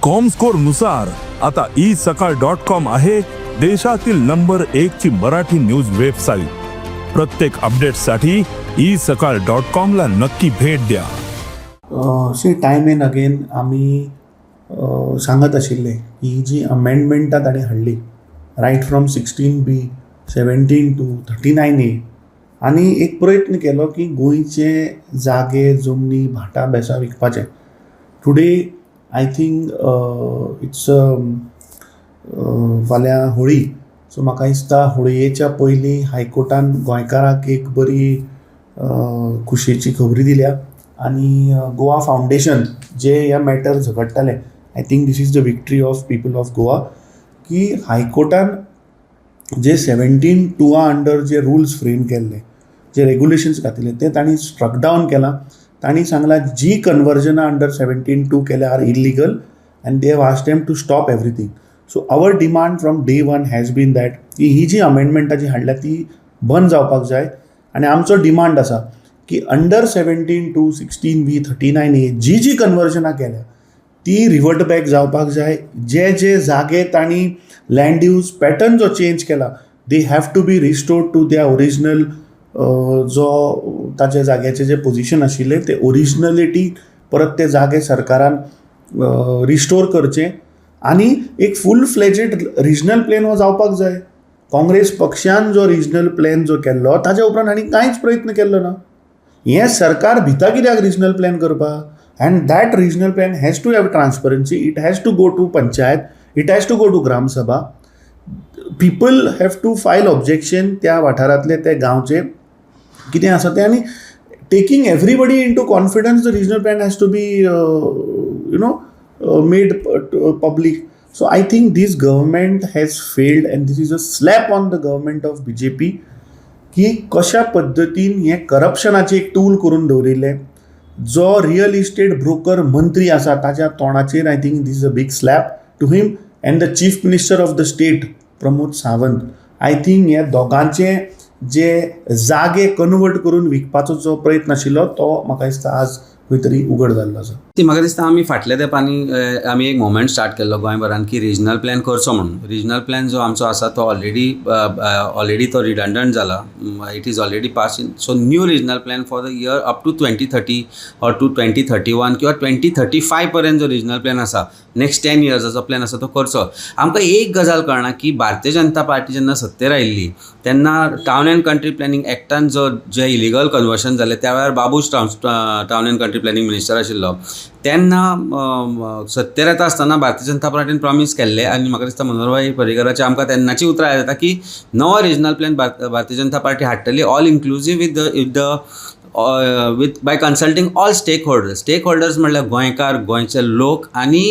Comscore नुसार आता E सकाळ डॉट कॉम आहे देशातील नंबर एक ची मराठी न्यूज वेबसाईट. प्रत्येक अपडेटसाठी ई सकाळ डॉट कॉम ला नक्की भेट द्या. सी, टायम एंड अगेन आमी सांगत आशिल्ले की जी अमेंडमेंटां ताणें हाडली, right from 16B, 17(2), 39A, आनी एक प्रयत्न केलो की गोंयचे जागे, जमनी, भाटां बेसां विकपाचे. टुडे I think it's फाल्यां होळी, सो म्हाका दिसता होळयेच्या पयलीं हायकोर्टान गोंयकारांक एक बरी खुशयेची खबरी दिल्या आनी गोवा फावंडेशन जे ह्या matter झगडटाले, I think this is the victory of people of Goa की हायकोर्टान जे सेवन्टीन टुआ अंडर जे रुल्स फ्रेम केल्ले, जे रेगुलेशन्स घातिल्ले, ते तांणी स्ट्रक डावन केलां. तांणी सांगलां, जी कन्वर्जनां अंडर 17(2) केल्या are illegal and they have asked them to stop everything. So our demand from day one has been that की ही जी अमेंडमेंटां जी हाडल्या ती बंद जावपाक जाय आनी आमचो डिमांड आसा की under 17(2), 16B, 39A जी जी कन्वर्जनां केल्या ती रिवर्ट बॅक जावपाक जाय. जे जे जागे तांणी लँड यूज पॅटर्न जो चेंज केला, they have to be restored to their original, जो ताच्या जाग्याचें जें पोजिशन आशिल्लें ते ओरिजिनलिटी परत ते जागे सरकारान रिस्टोर करचे आनी एक फूल फ्लेजेड रिजनल प्लॅन हो जावपाक जाय. काँग्रेस पक्षान जो रिजनल प्लॅन जो केल्लो, ताच्या उपरांत हांणी कांयच प्रयत्न केल्लो ना. हें सरकार भिता कित्याक रिजनल प्लॅन करपाक? And that regional plan has to have transparency. It has to go to panchayat, it has to go to gram Sabha. People have to file objection, त्या वाठारांतले, ते गांवचे कितें आसा तें, आनी taking everybody into confidence, the regional plan has to be made public. So I think this government has failed and this is a slap on the government of BJP की कशा पद्दतीन हें करप्शनाचें एक टूल करून दवरिल्लें. जो रियल इस्टेट ब्रोकर मंत्री आसा, ताच्या तोंडाचेर I think this is a big slap to him and the chief minister of the state, Pramod Sawant. I think हे दोगांचे जे जागे कन्वर्ट करून विकपाचो जो प्रयत्न आशिल्लो, तो म्हाका दिसता आज खंय तरी उगड जाल्लो आसा. ती म्हाका दिसता आमी फाटल्या तेंपांनी आमी एक मुवमेंट स्टार्ट केल्लो गोंयभरान की रिजनल प्लॅन करचो म्हणून. रिजनल प्लॅन जो आमचो आसा तो ऑलरेडी तो रिडंडंट जाला. It is already pass in, so new regional plan for the year up to 2030 or to 2031 किंवा 2035 पर्यंत जो रिजनल प्लॅन आसा, नेक्स्ट 10 इयर्साचो प्लॅन आसा, तो करचो. आमकां एक गजाल कळना की भारतीय जनता पार्टी जेन्ना सत्तेर आयिल्ली तेन्ना टावन अँड कंट्री प्लॅनिंग एक्टान जो जे इलिगल कन्वर्शन जालें, त्या वेळार Babush town and country planning minister आशिल्लो. तेन्ना सत्तेर येता आसतना भारतीय जनता पार्टीन प्रॉमीस केल्लें आनी म्हाका दिसता मनोहरभाई पर्रीकराचें आमकां तेन्नाची उतरां याद जाता की नवो regional plan Bharatiya Janata party हाडटली, all inclusive, with by consulting all stakeholders. Stakeholders म्हणल्यार गोंयकार, गोंयचे लोक आनी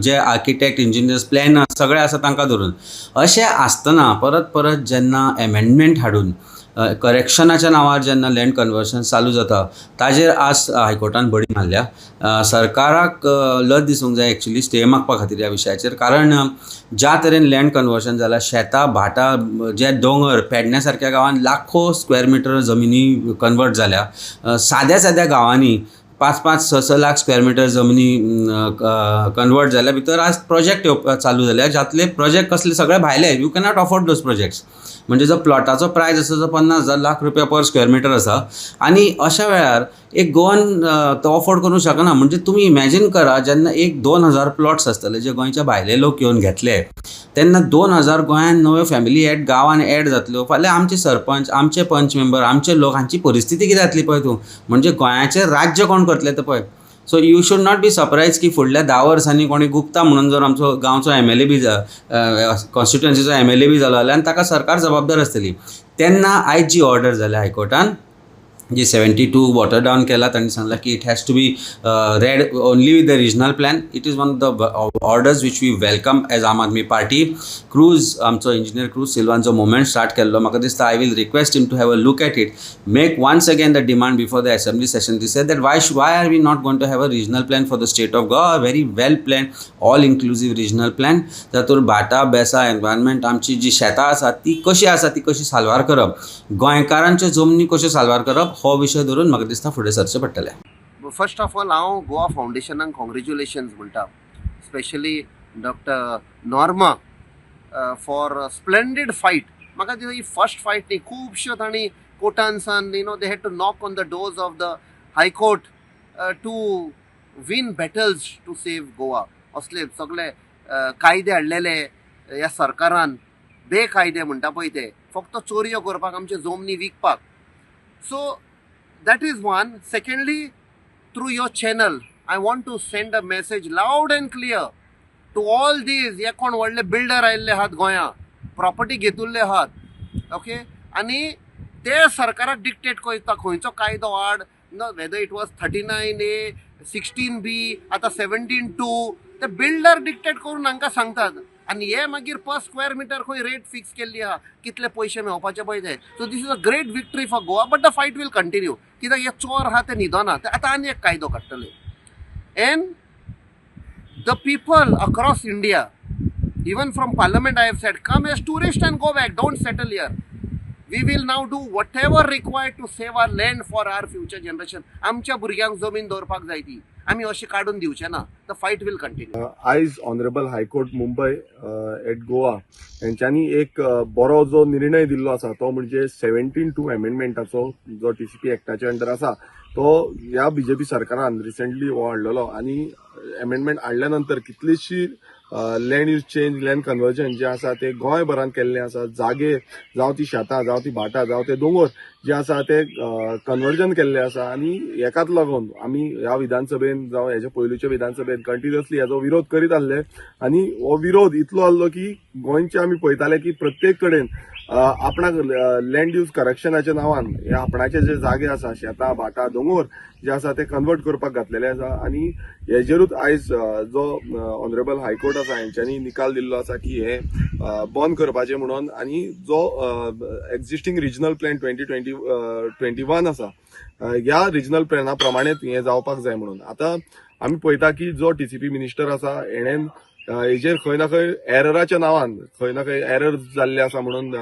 जे आर्किटेक्ट, इंजिनियर्स, प्लॅनर्स सगळे आसा तांकां धरून. अशें आसतना परत परत जेन्ना एमेंडमेंट हाडून करेक्शनाच्या नांवार जेन्ना लँड कन्वर्शन चालू जाता, ताजेर आज हायकोर्टान बडी मारल्या. सरकाराक लज दिसूंक जाय एक्चुली स्टे मागपा खातीर ह्या विशयाचेर, कारण ज्या तरेन लँड कन्वर्शन जालां, शेतां भाटां, जे दोंगर, पेडण्या सारक्या गांवांत लाखो स्क्वेअर मिटर जमिनी कन्वर्ट जाल्या. साद्या साद्या गांवांनी पांच पांच स स लाख स्क्वेअर मिटर जमनी कन्वर्ट जाल्या. भितर आज प्रोजेक्ट येवपा चालू जाल्या, जातले प्रोजेक्ट कसले? सगळे भायले. You cannot afford those projects. म्हणजे जो प्लॉटाचो प्रायस आसा तो 50,000, लाख रुपया पर स्क्वेअर मिटर आसा आनी अशा वेळार एक गोवन तो अफोर्ड करूंक शकना. म्हणजे तुमी इमॅजीन करा, जेन्ना एक 2000 प्लॉट्स आसतले जे गोंयच्या भायले लोक येवन घेतले, तेन्ना 2000 गोंयान नव्यो फॅमिली एड गांवान एड जातल्यो. फाल्यां आमचे सरपंच, आमचे पंच मेंबर, आमचे लोक हांची परिस्थिती कितें जातली पळय तूं. म्हणजे गोंयाचें राज्य कोण करतले तें पळय. So you should not be surprise की फुडल्या 10 वर्सांनी कोणी गुप्ता म्हणून जर आमचो गांवचो एमएलए बी, कॉन्स्टिट्युएन्सीचो एमएलए बी जालो जाल्यार आनी ताका सरकार जबाबदार आसतली. तेन्ना आयज जी ऑर्डर जाल्या हायकोर्टान, जी 72 वॉटर डावन केला, तांणी सांगलां की it has to be read only with the regional plan. It is one of the orders which we welcome as Aam Aadmi party. Cruise, आमचो इंजिनियर क्रूज सिल्वान जो मुवमेंट स्टार्ट केल्लो, म्हाका दिसता I will request him to have a look at it, make once again the demand before the assembly session this that why are we not going to have a regional plan for the state of Goa, very well plan, all inclusive regional plan, जातूंत भाटां बेसां, environment, आमची जी शेतां आसा ती कशी आसा, ती कशी साल्वार करप, गोंयकारांच्यो जमनी कश्यो साल्वार करप, हो विशय धरून म्हाका दिसता फुडें सरचें पडटलें. फर्स्ट ऑफ ऑल, हांव गोवा फावंडेशनाक कॉंग्रेच्युलेशन्स म्हणटा. Specially Doctor Norma for splendid fight. म्हाका दिसता ही फर्स्ट फायट न्ही, खुबश्यो तांणी कोर्टान they had to knock on the doors of the High Court to win battles to save Goa. असले सगळे कायदे हाडलेले ह्या सरकारान, बेकायदे म्हणटा पळय ते, फक्त चोरयो करपाक, आमचे जमनी विकपाक. So that is one. Secondly, through your channel I want to send a message loud and clear to all these हे कोण व्हडले बिल्डर आयिल्ले आहात गोंया, प्रॉपर्टी घेतिल्ले आहात, ओके, आनी ते सरकाराक डिक्टेट करता खंयचो कायदो हाड न, whether it was 39A, 16B, आतां 17(2), ते बिल्डर डिक्टेट करून हांकां सांगतात आनी हे मागीर पर स्क्वेअर मिटर खंय रेट फिक्स केल्ली आहा, कितले पयशे मेळपाचे पळय ते. So this is a great victory for Goa, but the fight will continue, कित्याक हे चोर आहा ते न्हिदना, ते आतां आनी एक कायदो काडटले. And the people across India, even from Parliament I have said, come as tourist and go back, don't settle here. We will now do whatever required to save our land for our future generation. आमच्या भुरग्यांक जमीन दवरपाक जाय, ती आमी अशी काडून दिवचे ना. The fight will continue. आयज honourable high court Mumbai eight Goa हेंच्यांनी एक बरो जो निर्णय दिल्लो आसा, तो म्हणजे 17(2) अमेंडमेंटाचो जो टीसीपी एक्टाच्या अंडर आसा, तो ह्या बीजेपी सरकारान रिसेंटली हो हाडलेलो. आनी अमेंडमेंट हाडल्या नंतर कितलीशी land use change, land conversion जे आसा ते गोंयभरान केल्लें आसा. जागे, जावं ती शेतां, जावं ती भाटां, जावं ते दोंगर जे आसा ते कन्वर्जन केल्ले आसा. आनी हेकाच लागून आमी ह्या विधानसभेन जावं हेच्या पयलूच्या विधानसभेन कंटिन्युअसली हेजो विरोध करीत आसले. आनी हो विरोध इतलो आहलो की गोंयचे आमी पळयताले की प्रत्येक कडेन आपणाक लँड यूज करप्शनाच्या नांवान हे आपणाचे जे जागे आसा, शेतां, भाटां, दोंगोर जे आसा ते कन्वर्ट करपाक घातलेले आसा. आनी हेजेरूच आयज जो ऑनरेबल हायकोर्ट आसा हेंच्यांनी निकाल दिल्लो आसा की हे बंद करपाचें म्हणून. आनी जो existing regional plan 2020-21 आसा, ह्या रिजनल प्लॅना प्रमाणे हें जावपाक जाय म्हणून. आतां आमी पळयता की जो टीसीपी मिनिस्टर आसा हेणेन हेजेर खंय ना खंय एरराच्या नांवान खंय ना खंय एरर जाल्ले आसा म्हणून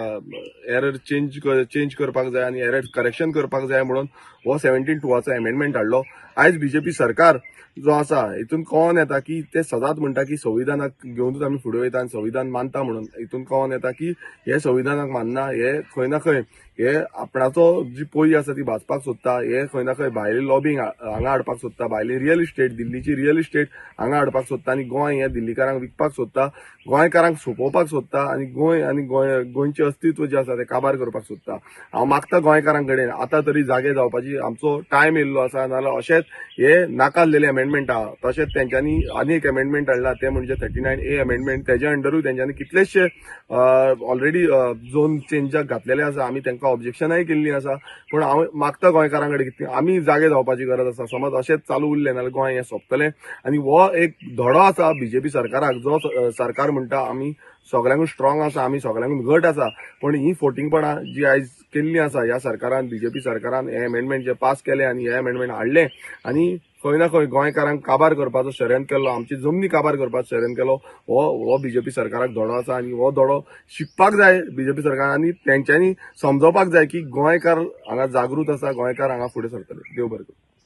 एरर चेंज करपाक जाय आनी एरर करेक्शन करपाक जाय म्हणून हो 17(2) एमेंडमेंट हाडलो. आयज बीजेपी सरकार जो आसा हितून कळोन येता की ते सदांच म्हणटा की संविधानाक घेवनूच आमी फुडें वयता आनी संविधान मानता म्हणून. हितून कळोन येता की हे संविधानाक मानना, हे खंय ना खंय हे आपणाचो जी पळी आसा ती भाजपाक सोदता. हे खंय ना खंय भायली लॉबींग हांगा हाडपाक सोदता, भायली रियल इस्टेट, दिल्लीची रियल इस्टेट हांगा हाडपाक सोदता आनी गोंय हे दिल्लीकारांक विकपाक सोदता, गोंयकारांक सोंपोवपाक सोदता आनी गोंय आनी गोंय गोंयचें अस्तित्व जें आसा तें काबार करपाक सोदता. हांव मागता गोंयकारां कडेन, आतां तरी जागे जावपाची आमचो टायम येयल्लो आसा. नाजाल्यार अशेंच हे नाका जाल्लेले अमेंडमेंट आहा. तशेंच तेंच्यांनी आनी एक अमेंडमेंट हाडला, ते म्हणजे 39A amendment. तेज्या अंडरूय तेंच्यांनी कितलेशे ऑलरेडी झोन चेंजाक घातलेले आसा. आमी तांकां ऑब्जेक्शनाय केल्ली आसा. पूण हांव मागता गोंयकारां कडेन की आमी जागे जावपाची गरज आसा. समज अशेंच चालू उरलें नाजाल्यार गोंय हें सोंपतलें. आनी हो एक धडो आसा बीजेपी सरकाराक, जो सरकार म्हणटा आमी सगळ्यांकून स्ट्रॉंग आसा, आमी सगळ्यांकून घट आसा, पण ही फोटिंगपणां जी आयज केल्ली आसा ह्या सरकारान, बीजेपी सरकारान, हे अमेंडमेंट जे पास केले आनी हे अमेंडमेंट हाडले आनी खंय ना खंय गोंयकारांक काबार करपाचो षडयंत्र केल्लो, आमची जमनी काबार करपाचो षडयंत्र केलो, हो बीजेपी सरकाराक धडो आसा. आनी हो धडो शिकपाक जाय बीजेपी सरकार आनी तेंच्यांनी समजोवपाक जाय की गोंयकार हांगा जागृत आसा, गोंयकार हांगा फुडें सरतले. देव बरें करूं.